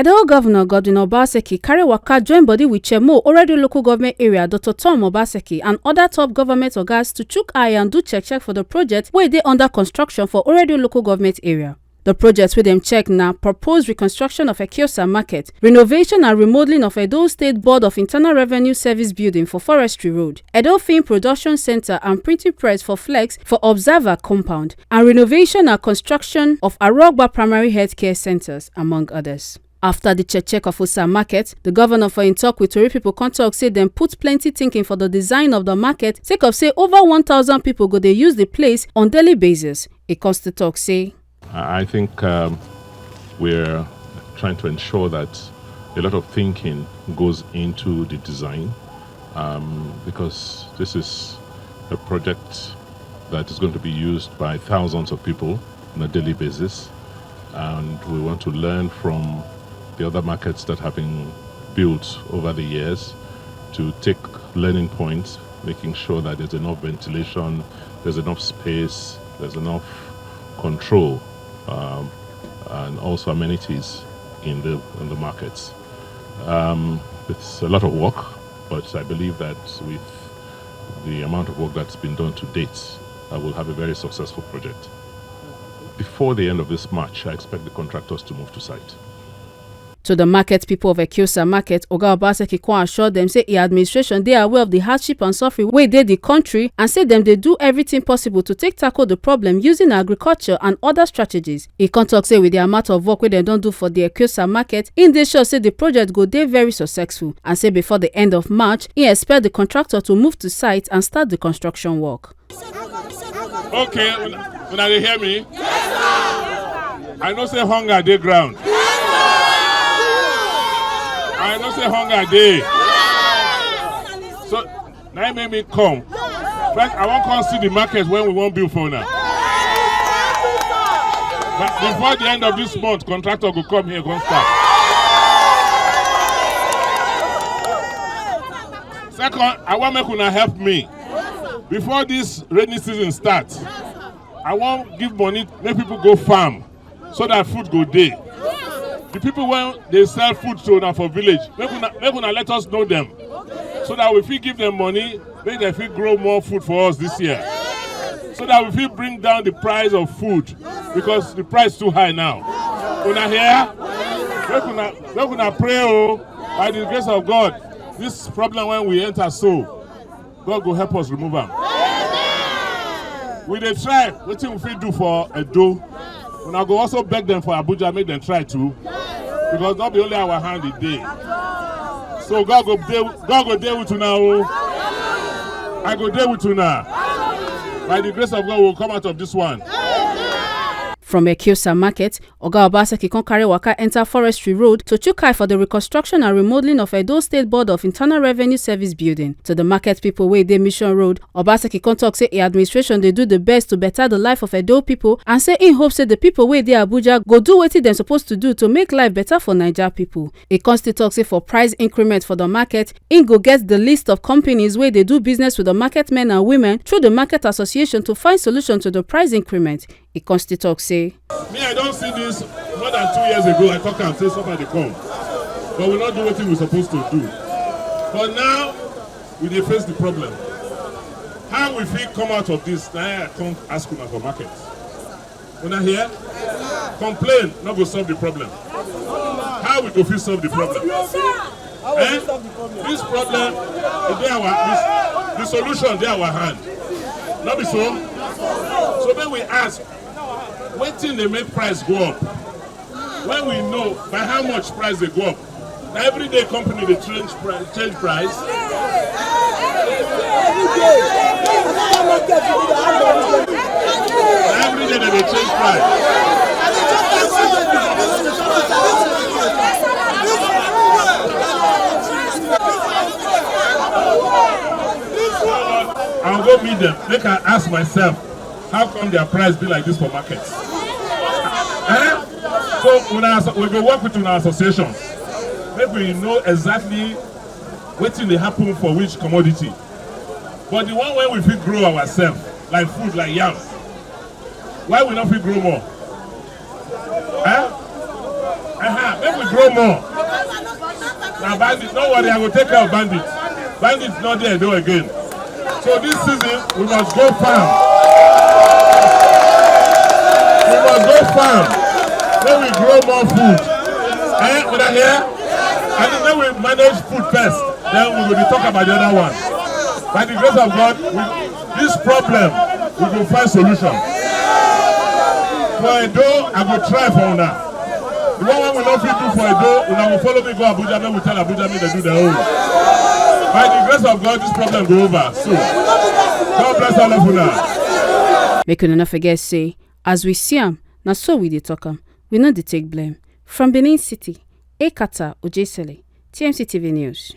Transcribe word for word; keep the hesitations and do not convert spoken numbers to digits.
Edo Governor Godwin Obaseki carry waka join body with Chemo Oredo Local Government Area, Doctor Tom Obaseki, and other top government ogas to chook eye and do check check for the project wey dey under construction for Oredo Local Government Area. The project wey dem check na proposed reconstruction of Ekiosa Market, renovation and remodeling of Edo State Board of Internal Revenue Service building for Forestry Road, Edo Film Production Center and printing press for Flex for Observer compound, and renovation and construction of Arogba Primary Healthcare Centers, among others. After the check check of Osa Market, the governor for im talk with Tori people come talk say dem put plenty thinking for the design of the market, sake of say over one thousand people go dey use the place on daily basis. E come still talk say, I I think um, we're trying to ensure that a lot of thinking goes into the design um, because this is a project that is going to be used by thousands of people on a daily basis. And we want to learn from the other markets that have been built over the years to take learning points, making sure that there's enough ventilation, there's enough space, there's enough control, um, and also amenities in the in the markets. Um, it's a lot of work, but I believe that with the amount of work that's been done to date, I will have a very successful project. Before the end of this March, I expect the contractors to move to site. To the market people of Ekiosa Market, Oga Obaseki come assure dem say e administration dey aware of the hardship and suffering wey dey the country and say dem dey do everything possible to take tackle the problem using agriculture and other strategies. E come talk say with the amount of work wey dem don do for the Ekiosa Market, im dey sure say the project go dey very successful and say before the end of March, im expect the contractor to move to site and start the construction work. Okay, una, una dey hear me? I know say hunger dey ground. I know say hunger dey. So na im make me come. But I wan come see the market when we wan build for una. But before the end of this month, contractor go come here, go start. Second, I wan make una help me. Before this rainy season start, I wan give money make people go farm so that food go dey. The people wey dey sell food to una for village, make una, make una let us know them so that we fit give them money, make dem fit grow more food for us this year, so that we fit bring down the price of food because the price too high now. Una hear? Make una, make una pray o. By the grace of God, this problem wey we enter so, God go help us remove am. We dey try wetin we fit do for Edo. Una go also beg dem for Abuja make dem try too, because no be only our hand e dey. So God go dey, God go dey with una o. I go dey with una. By the grace of God, we will come out of this one. From Ekiosa Market, Oga Obaseki come carry waka enter Forestry Road to chook eye for the reconstruction and remodeling of Edo State Board of Internal Revenue Service building. To the market people wey dey Mission Road, Obaseki come talk say im administration dey do the best to better the life of Edo people and say im hope say the people wey dey Abuja go do wetin dem suppose to do to make life better for Naija people. E come still talk say for price increment for the market, im go get the list of companies wey dey do business with the market men and women through the market association to find solution to the price increment. E come still talk say, me, I don see this more than two years ago. I talk am say suffer dey come, but we no do wetin we suppose to do. But now, we dey face the problem. How we fit come out of this? Na I come ask una for market. Una hear? Complain no go solve the problem. How we go fit solve the problem? Eh? This problem, e dey our, this, the solution dey our hand. No be so? So make we ask, wetin dey make price go up? When we know by how much price dey go up, na everyday company dey change price, change price. Na everyday dem dey change price. I go meet them, make I ask myself, how come their price be like this for market? Eh? So una, we go work with una association, make we know exactly wetin dey happen for which commodity. But the one wey we fit grow ourselves, like food, like yam, why we no fit grow more? Eh? Uh-huh. Make we grow No more. Na bandit, no worry, I go take care of bandits. Bandits no dey Edo again. So this season, we must go farm. We must go farm. Then we grow more food. Eh, una hear? And then we manage food first. Then we go dey talk about the other one. By the grace of God, we, this problem, we go find solution. For Edo, I go try for una. The one wey we no fit do for Edo, una go follow me go Abuja, make we tell Abuja make dem do their own. By the grace of God, this problem go over soon. God bless all of una. Make una no forget say, as we see am, na so we dey talk am. We no dey take blame. From Benin City, Ekata Ojesele, T M C T V News.